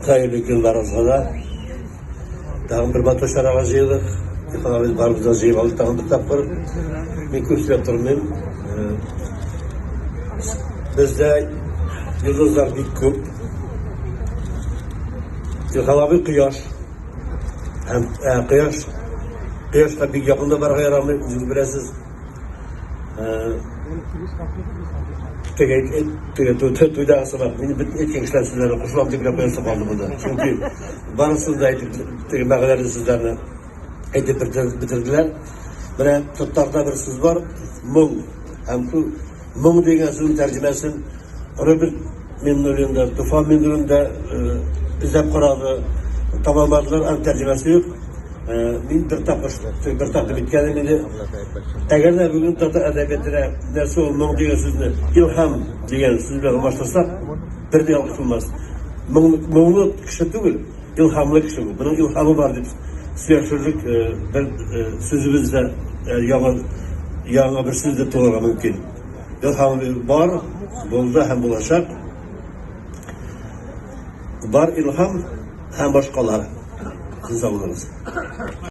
Хәерле көн барыгызга да. Тагын бер матур чарага җыелдык. Илһам абый барыбыз да җыеп алды тагын бер тапкыр. Мин күп сөйләп тормыйм. Бездә йолдызлар бик күп. Илһам абый кояш. Һәм кояш кояшка бик якын да барырга ярамый, үзегез беләсез. Теге теге туйдагы сымак, мин бөтен әйткән кешеләр сүзләренә кушылам дип генә куясы калды монда. Чөнки барысын да әйтеп, теге мәгънәле сүзләрне әйтеп бетерделәр. Менә татарда бер сүз бар, моң. Һәм шул моң дигән сүзнең тәрҗемәсен Роберт Миннуллин да, Туфан Миннуллин да эзләп карады, таба алмадылар, аның тәрҗемәсе юк. Мин бер тапкыр, бер тапкыр әйткәнем инде. Әгәр дә бүген татар әдәбиятына нәрсә ул моң дигән сүзне илһам дигән сүз белән алмаштырсак, бер дә ялгыш булмас. Моңлы кеше түгел, илһамлы кеше бу. Моның илһамы бар дип сөйләшерлек бер сүзебез дә яңа яңа бер сүз дә туарга мөмкин. Илһам бар, булды һәм булачак. Бар илһам һәм башкалар. Сез сау булыгыз.